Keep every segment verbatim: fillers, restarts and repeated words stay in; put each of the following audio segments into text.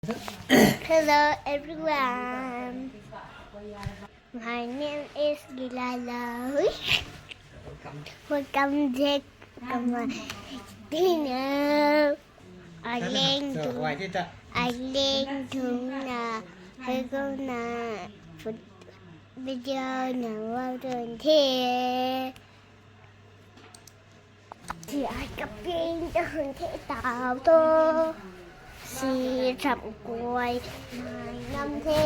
Hello everyone. My name is Gilala. Welcome back to my channel. Aleng dung, aleng dungna, hei kumna video na wow tuang the. Si ai kaping ta hun the tau to. Si chap kuai nai nam the.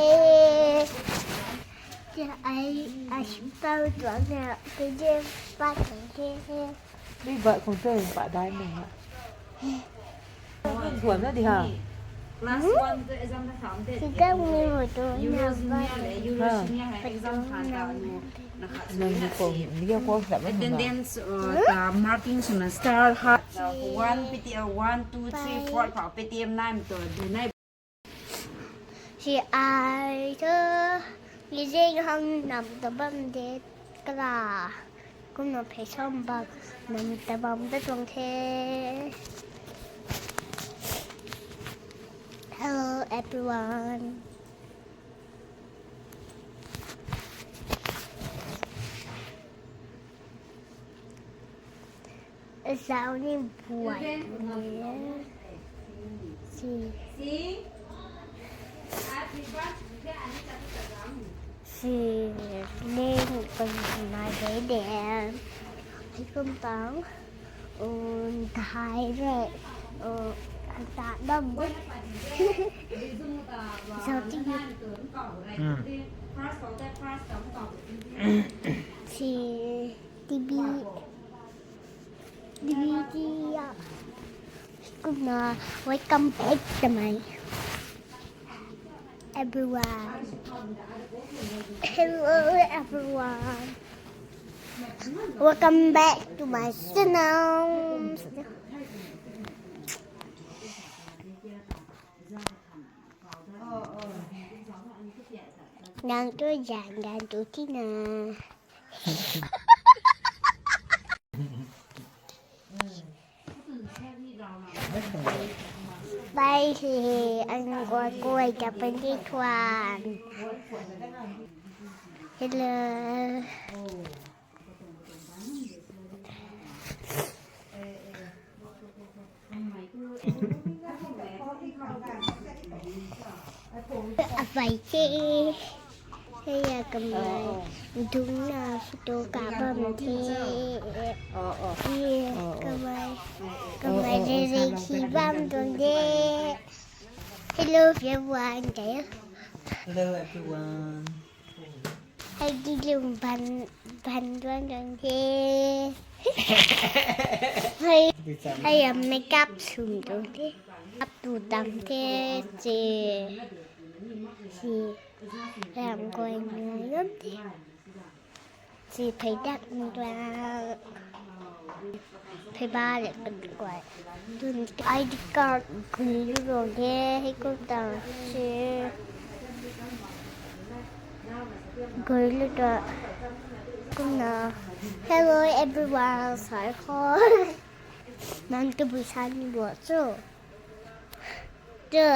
Si ai ai pau tuang na, si je pat tuang the. Ni bat kung te pat dai mei na. Thuan na di ha. Class one tu exam na tham de. Sida mi mo tu na ba. Euro senior le, Euro senior hai exam than ta nu. Nang ni ko, ni ko sa ba na. Attendance, uh, ta marking swna star ha. One P T M, one, two, three, four, five P T M nine tu dunai. Si ai thu, nizing hang nam ta bam de kala. Kumna phey sam bak nam ta bam ta tuang the. Hello everyone. Zau ni buai ni. Si. Si ling kung nai de de. Hei kum tang. Um, thai re. Um, ta dam. Zau ti. Hmm. Si. T V, D V D, yeah. Kumna, welcome back to my everyone. Hello everyone. Welcome back to my channel. Nang tu jan gan tu tina. Bye hi, ang guay guay ta pandi thuan. Hello. Apai the. Heya kamei. Dungna photo kap bam the. Ye, kamei. Kamei rere khi bam tuang de. Hello everyone. Hello everyone. Hei di lung ban, ban duan duan the. Hei, hei a makeup sum duan the. Up tu dam the, che. Si, ram koi ngai yam the. Si, phey dak ni duan. Phey ba le kan kuai. Tun I D card gui lu ro ge, hei kum ta si. Gui lu ta. Kumna. Hello everyone, sai kho. Nang tu bu san ni bo cho. Tu.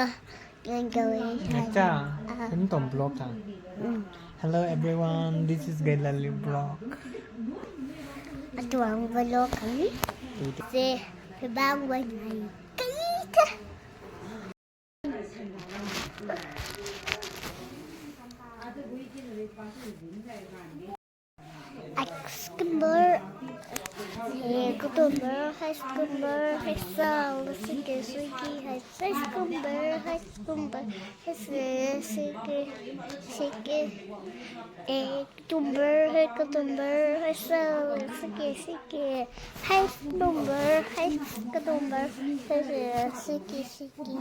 Nang gui. Nang ta. Ah. Kan tom vlog ta. Mm. Hello everyone, this is Gailali vlog. Atuang vlog kan. Se, pebang wan ngai. Kaita. X kumbar, he kutumbar, H kumbar, H sal, sike, sike, H, H kumbar, H kumbar, H, sike, sike, A kutumbar, H kutumbar, H sal, sike, sike, H kutumbar, H kutumbar, H, sike, sike.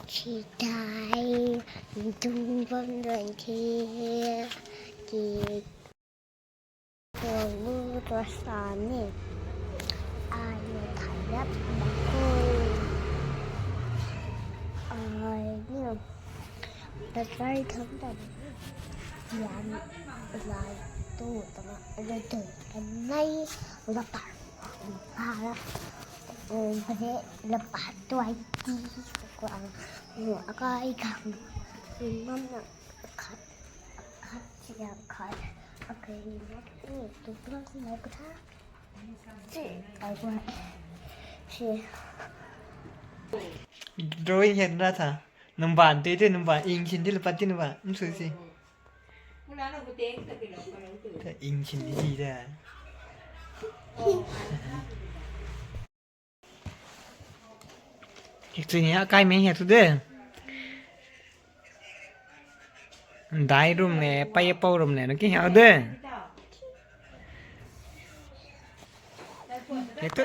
Chitai, dung bam duan the, ki, tuang lu tuang sa ni. Ai ni thai rap mak kho. Ai ni, ta chai tham ta. Yan, lai, tu, ta ma, la, tu, ta, nai, la, ta, la, la. Kum khe lapa tuai ti kuang nu akai khang. Kum mam na khat khat siam khat akai na tu tu na kata. Si ai kuang si. Drawing hen na tha. Numban tei tei numban ing sin di lapa ti numban msu si. Ing sin di si da. Hik tu ni akai mei hik tu de. Dai rum ne, pai pou rum ne, na ki hau de. Hik tu.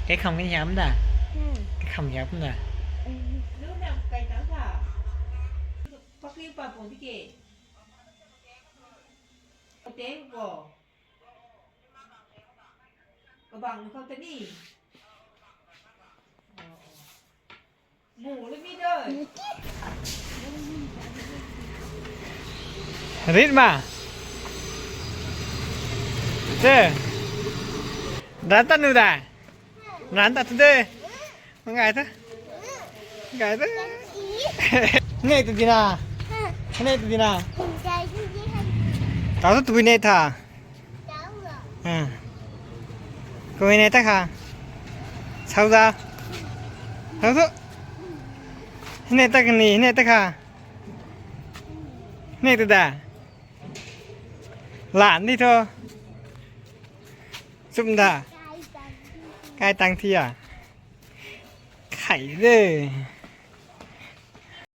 Kei kham kei hiam da. Kei kham hiam da. Pakling pa pung tiki. Pateng ko. Kabang khou ta ni. Mu le mi doi. Rit ma. Te. Ran ta nu da. Ran ta tu de. Ngai ta. Ngai ta. Ngai ta dina. Ngai ta dina. Tau tu tui nai tha. Koi nai ta kha. Sau da. Sau tu. Nai ta kani, nai ta kha. Nai ta da. Lan ni tho. Sum da. Kai tang thi a. Khai de.